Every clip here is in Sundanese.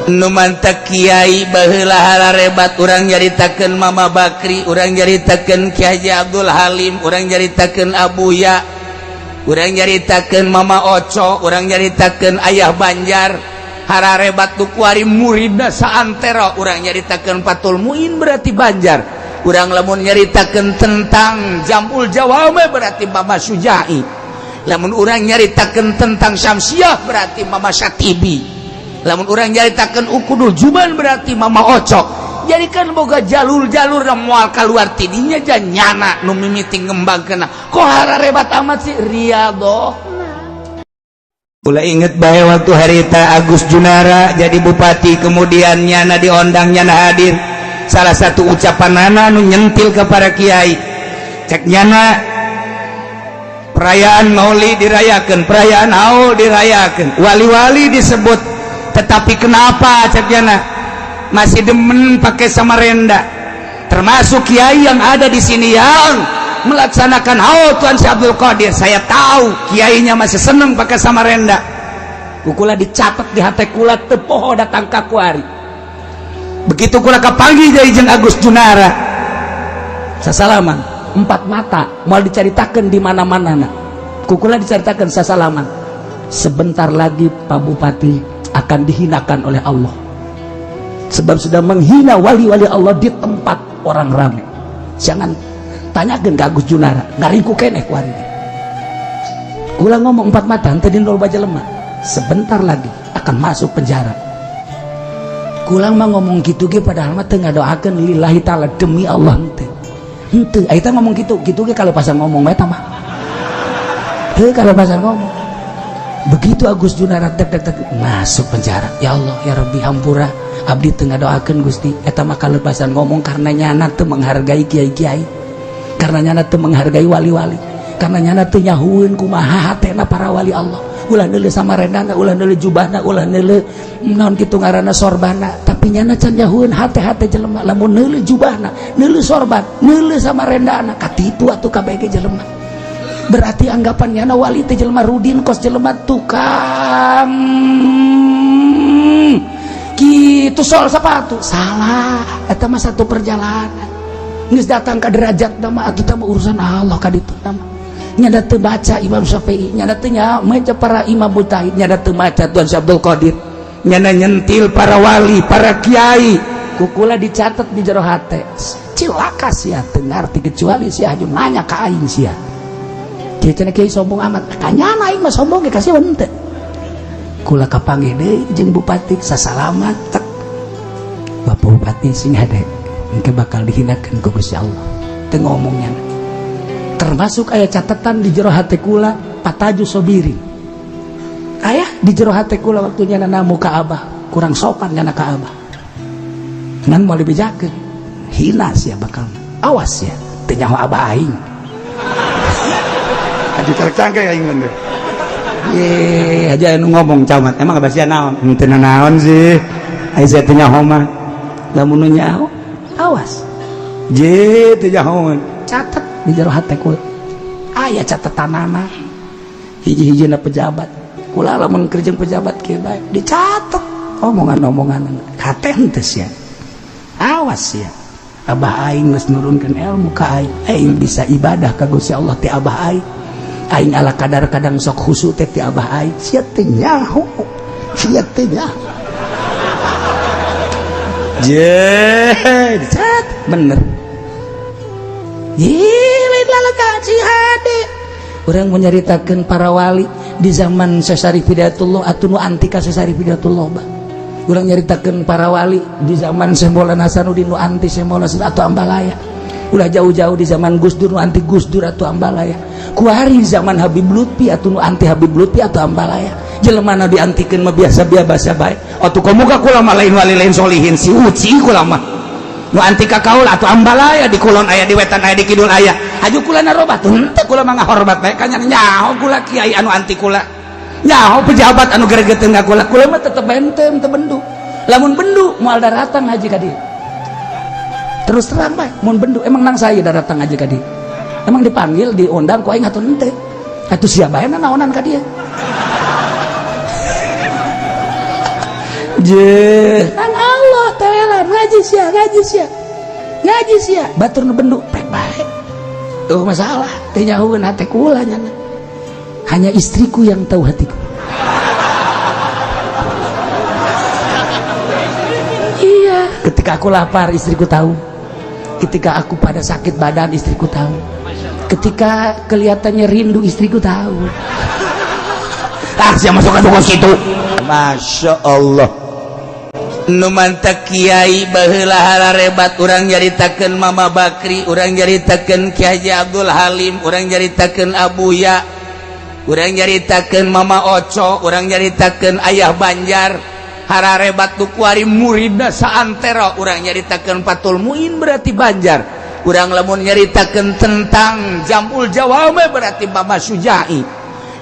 Nu mantak kiai baheula hararebat urang nyaritakeun Mama Bakri, urang nyaritakeun Ki Haji Abdul Halim, urang nyaritakeun Abuya, urang nyaritakeun Mama Oco, urang nyaritakeun Ayah Banjar. Hararebat nu kuari muridna saantero, urang nyaritakeun Fathul Muin berarti Banjar. Urang lamun nyaritakeun tentang Jamul Jawame berarti Mama Sujai. Lamun urang nyaritakeun tentang Syamsiah berarti Mama Syatibi. Lamun urang nyaritakeun Ukudul Juban berarti Mama Ocok. Jadi kan boga jalur-jalur dan moal keluar tidinya nyana nu mimiti ngembangkeun. Kok hararebat amat sih riyadhoh. Ulah inget bae waktu harita Agus Junara jadi bupati, kemudian nyana diondang, nyana hadir. Salah satu ucapan nana nu nyentil ke para kiai, cek nyana, perayaan Maulid dirayakan, perayaan haul dirayakan, wali-wali disebut, tetapi kenapa cek nyana masih demen pakai samarenda? Termasuk kiai yang ada di sini yang melaksanakan haul Tuan Syekh Abdul Qadir, saya tahu kiainya masih seneng pakai samarenda. Ku kula dicatat di hati kula, teu poho datang ka kuari. Begitu kula kapanggih deui jeung Agus Junara, sasalaman empat mata, mau diceritakan di mana-mana. Nah, ku kula diceritakan sasalaman, sebentar lagi Pak Bupati akan dihinakan oleh Allah sebab sudah menghina wali-wali Allah di tempat orang ramai. Jangan tanyakan ke Agus Junara, ngaringku keneh kuari. Kula ngomong empat mata, henteu di loba jelema, sebentar lagi akan masuk penjara. Kula mah ngomong gitu ge padahal mah teu ngadoakeun lillahi taala, demi Allah henteu. Henteu, eta ngomong gitu gitu ge kalau pasang ngomong mah eta mah. Heuh, kalau pasang ngomong. Begitu Agus Junara tek tek tek masuk penjara. Ya Allah, ya Rabbi, hampura abdi teu ngadoakeun Gusti. Eta mah kalepasan ngomong karena nyana teu menghargai kiai-kiai. Karena nyana teu menghargai wali-wali. Karena nyana teu nyahueun kumaha hatena para wali Allah. Ulah neuleuh samarendana, ulah neuleuh jubahna, ulah neuleuh naon kitu ngaranna sorbana, tapi nyana can nyahueun hate-hate jelema. Lamun neuleuh jubahna, neuleuh sorban, neuleuh samarendana, katipu atuh kabeh ge jelema. Berarti anggapan nyana wali teh jelema rudin kos jelema tukang kitu sol sepatu. Salah, eta mah satu perjalanan. Geus datang ka derajat mah atuh mah urusan Allah ka ditu mah. Nyada teu baca Imam Syafi'i, nyada teu maca para imam mujtahid, nyada teu maca Tuan Syekh Abdul Qadir, nyana nyentil para wali, para kiai. Ku kula dicatat di jero hate, cilaka sia teu ngarti kecuali sia aju nanya ka aing sia. Kieu cenah kiai sombong amat, kanyana aing mah sombong ge kasih henteu. Kula kapanggih deui jeung bupati, sasalaman tek. Bapak Bupati sing hade, engke bakal dihinakeun ku Gusti Allah. Teu ngomongnya. Termasuk aya catatan di jero hate kula pataju sobirin. Aya di jero hate kula waktu nyana namu ka Abah, kurang sopan nyana ka Abah. Ngan moal dibejakeun, hina sia bakal. Awas ya, teu nyaho Abah aing. Haji tarik cangke aing mah. Ye, aja anu ngomong camat, emang abah sia naon? Henteu naon sih. Ai sia teu nyaho mah. Lamun nu nyaho, awas. Je teu nyaho. Catat di jero hate kula. Aya catatanana. Hiji-hijina pejabat. Kula lamun keur jeung pejabat kieu bae dicatet omongan-omongan. Hate henteu sia. Awas sia. Abah aing geus nurunkeun ilmu ka aing. Aing bisa ibadah ka Gusti Allah ti abah aing. Aing ala kadar kadang sok khusyuk teh ti abah aing. Sia teu nyaho. Sia teu nyaho. Je, dicatat bener. Ih, lain lalaka si hade. Urang menyaritakeun para wali di zaman Syekh Syarif Hidayatullah atuh nu anti ka Syekh Syarif Hidayatullah bah. Urang nyaritakeun para wali di zaman Syekh Maulana Hasanuddin nu anti Syekh Maulana atau Ambalaya. Ulah jauh-jauh di zaman Gus Dur nu anti Gus Dur atau Ambalaya. Kuari zaman Habib Lutfi atau nu anti Habib Lutfi atau Ambalaya. Jelema nu diantikeun mah biasa-biasa bae. Atuh komo ka kula mah lain wali lain solihin si uci kula mah. Nu anti ka kaul atuh Ambalaya di kulon aya, di wetan aya, di kidul aya. Aju kula narobat henteu, kula mah ngahormat bae ka nyaho kula kiai anu anti kula. Nyaho pejabat anu gregeteun ka kula. Kula mah tetep benten teu bendu. Lamun bendu moal daratang haji ka dieu. Terus terang bae mun bendu emang nang saya daratang haji ka dieu. Emang dipanggil diundang ku aing atuh henteu. Atuh sia bae naonan ka dieu. Je kan Allah tewelan ngaji sia, ngaji sia, ngaji sia, batur nu bendu pek bae. Tuh masalah teh nyahueun hate kula nyana. Hanya istriku yang tahu hatiku. Iya, ketika aku lapar istriku tahu. Ketika aku pada sakit badan istriku tahu. Ketika kelihatannya rindu istriku tahu. Ah, siapa masuk ke situ? Masya Allah. Nu mantak kiai baheula hararebat urang nyaritakeun Mama Bakri, urang nyaritakeun Ki Haji Abdul Halim, urang nyaritakeun Abuya, urang nyaritakeun Mama Oco, urang nyaritakeun Ayah Banjar. Hararebat nu kuari muridna saantero, urang nyaritakeun Fathul Muin berarti Banjar. Urang lamun nyaritakeun tentang Jamul Jawame berarti Mama Sujai.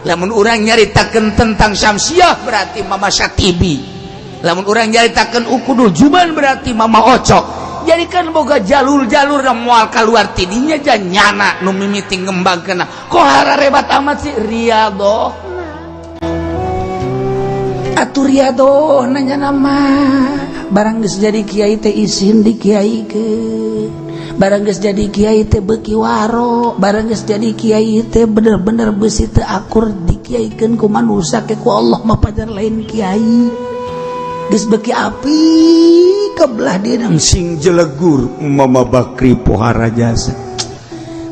Lamun urang nyaritakeun tentang Syamsiah berarti Mama Syatibi. Lamun urang nyaritakeun Ukudul Juban berarti Mama Ocok. Jadi kan boga jalur-jalur dan moal keluar tidinya nyana nu mimiti ngembangkeun. Kok hararebat amat sih riyadhoh. Atuh riyadhoh nanya nama barang geus jadi kiai teh isin dikiaikeun. Barang geus jadi kiai teh beuki waro, barang geus jadi kiai teh bener-bener beusi teu akur dikiaikeun ku manusia ke ku Allah mah pajar lain kiai. Geus beuki api kebelah dina sing jelegur Mama Bakri pohara jasa.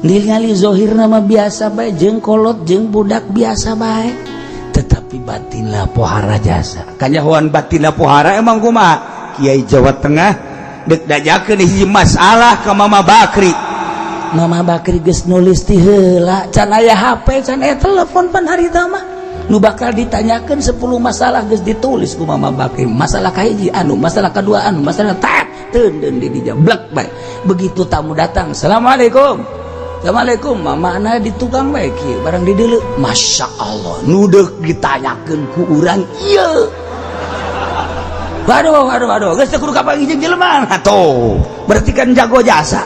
Ningali zohirna mah biasa bae jeung kolot jeung budak biasa bae, tetapi batinlah pohara jasa. Kanyahoan batinna pohara emang kumaha? Kiai Jawa Tengah dek dajakeun hiji masalah ka Mama Bakri. Mama Bakri geus nulis ti heula, can aya HP, can aya telepon pan harita mah. Nu bakal ditanyakeun 10 masalah geus ditulis ku Mama Bakri. Masalah kahiji anu, masalah kadua anu, masalah tak teundeun di dinya blek bae. Begitu tamu datang, "Assalamualaikum." "Assalamualaikum." Mama ana di tukang bae kieu, barang dideuleu. Masya Allah, nu deuk ditanyakeun ku urang ieu. Waduh, waduh, waduh, geus teu kudu kapanggih jeung jelema. Atuh, berarti kan jago jasa.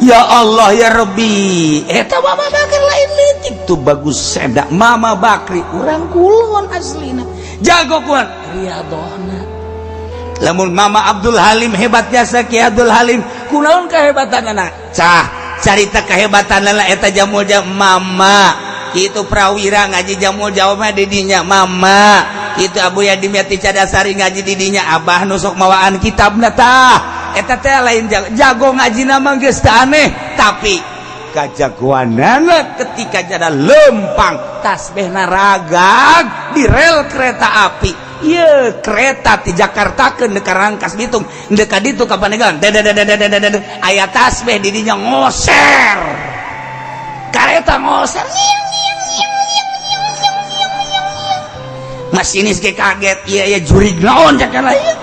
Ya Allah ya Rabbi, eta Mama Bakri lain leutik tuh bagus sedak Mama Bakri urang kulon aslina. Jago kuat riyadhona. Lamun Mama Abdul Halim hebat jasa Ki Abdul Halim, kunaon kehebatanana? Cah, carita kehebatanana eta jamul jam Mama. Kitu Prawira ngaji jamul jawab di dinya Mama. Kitu Abu Yadimyati Cadasari ngaji di dinya Abah nusok mawaan kitabna tah. Eta teh lain jago, jago ngajina mah geus teu aneh, tapi kajagoanana ketika jada lempang tasbehna ragag di rel kereta api. Ieu kereta ti Jakarta ke Rangkas Bitung, deuk ka ditu ka Pandeglang, aya tasbeh di dinya ngoser. Kareta ngoser. Masinis ge kaget, ieu aya jurig naon cak lah ieu.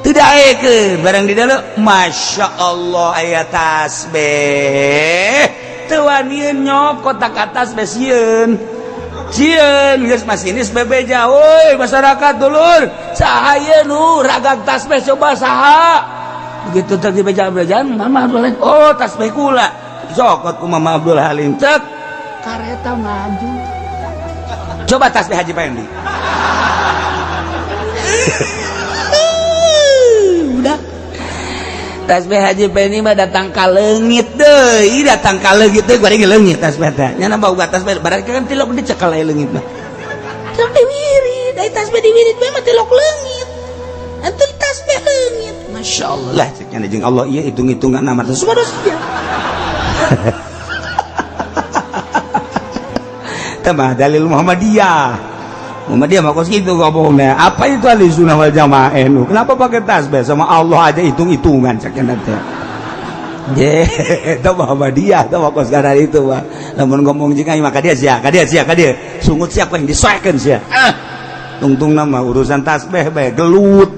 Teu daekeun barang di dalam, Masya Allah aya tasbeh. Teu wanieun nyokot ka tasbeh sieun. Sieun geus masinis bebeja, woi masyarakat dulur, saha ieu nu ragag tasbeh coba saha. Begitu teh dibeja-bejaan Mama Abdul Halim, oh tasbeh kula. Cokot ku Mama Abdul Halim, cek kareta maju. Coba tasbih Haji Pendi. Udah. Tasbih Haji Pendi mah datang ka leungit deui, datang ka leungit deui bari leungit tasbih teh. Nya nambah uga tasbih barang kan tilok dicekal aya leungit mah. Tilok diwirid, ai tasbih diwirid mah tilok leungit. Atuh tasbih leungit. Masya Allah lah cek nya jeung Allah ieu hitung-hitungan amat subhanallah. Tambah dalil Muhammadiyah. Muhammadiyah mah kos kitu ngomongna. Apa itu ahli sunnah wal jamaah nu? Kenapa pakai tasbih sama Allah aja hitung-hitungan cek nya teh. Ye, eta Muhammadiyah teh mah kos gara itu mah. Lamun ngomong jeung aing mah ka dia sia, ka dia sia, ka dia. Sungut sia ku aing disoekeun sia. Ah. Tungtungna mah urusan tasbih bae gelut.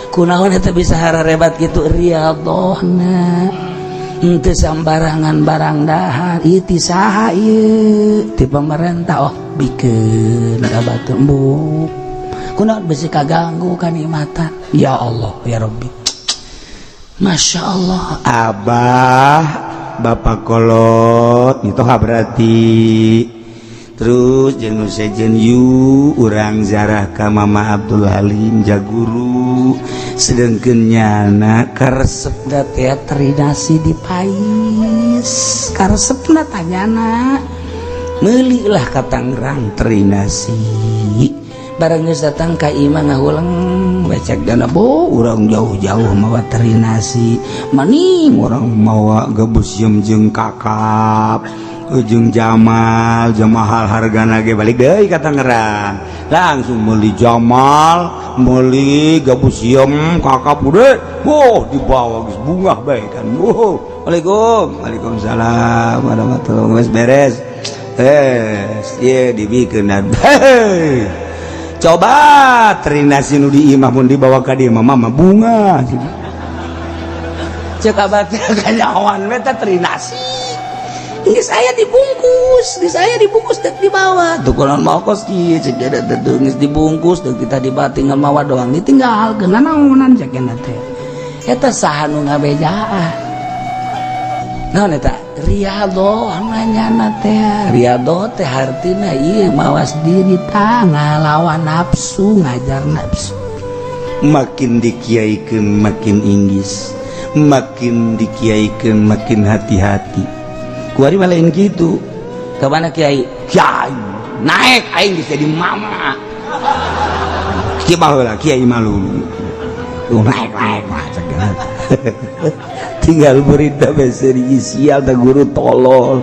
Kunaon eta bisa hararebat kitu riyadhona. Henteu sambarangan barang dahar ieu ti saha ieu ti pemerintah oh bikeun ka batur embung kunaon bisi kaganggu kanikmatan ya Allah ya Rabbi Masya Allah Abah bapak kolot itu berarti Terus jeung nu sejen, "Yu urang ziarah ka Mama Abdul Halim jaguru." Sedengkeun nyana karesepna teh teri nasi dipais, karesepna tanyana. Meuli lah ka Tangerang teri nasi. Barang geus datang ka imah, ngahuleng becek dana bo urang jauh-jauh mawa teri nasi maning. Urang mawa gabus jeung kakap ujung Jamal, jamahal hargana ge. Balik deui ka Tangerang, langsung meuli Jamal, meuli gabus siem, kakap, udah. Wah, dibawa geus bungah bae kan. Wow, Waalaikum, waalaikumsalam warahmatullahi wabarakatuh. Beres, eh, ieu dibikeun. Coba teri nasi nu di imah pun dibawa ka dieu mah, mama bunga. Cek abah teh, kanyawan we teh teri nasi geus aya dibungkus, geus aya dibungkus dek dibawa tuh. Kalau mau kos kieu, cek dia teh, geus dibungkus dek kita dibawa, tinggal mawa doang, ditinggal keuna naonan. Cek teh, eta saha nu ngabejaan? Naon eta? Riyadhoh nanyana teh. Riyadhoh teh hartina ieu, mawas diri tah, ngalawan nafsu, ngajar nafsu. Makin dikiaikeun makin inggis, makin dikiaikeun makin hati-hati. Kuari mah lain gitu. Ke mana kiai? Kiai naik, aing geus jadi mama. Kieu baheula kiai malu. Tuh, naik naik mah cek. Tinggal berita beseri, sial teh guru tolol.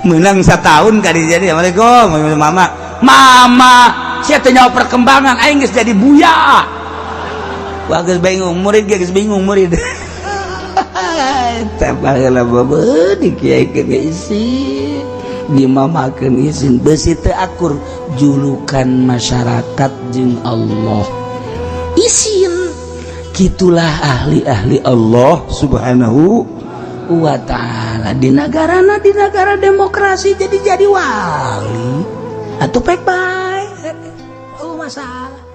Menang setahun kali jadi, "Assalamualaikum mama." Mama sia teh nyawa perkembangan aing, geus jadi buya. Wah, geus bingung murid, geus bingung murid. Eta baheula babe dikiaikeun ge isin, dimamakeun isin, besi teu akur julukan masyarakat jeung Allah isin. Gitulah ahli-ahli Allah Subhanahu wa ta'ala di negarana, di negara demokrasi. Jadi wali atau pek bae, oh, masalah.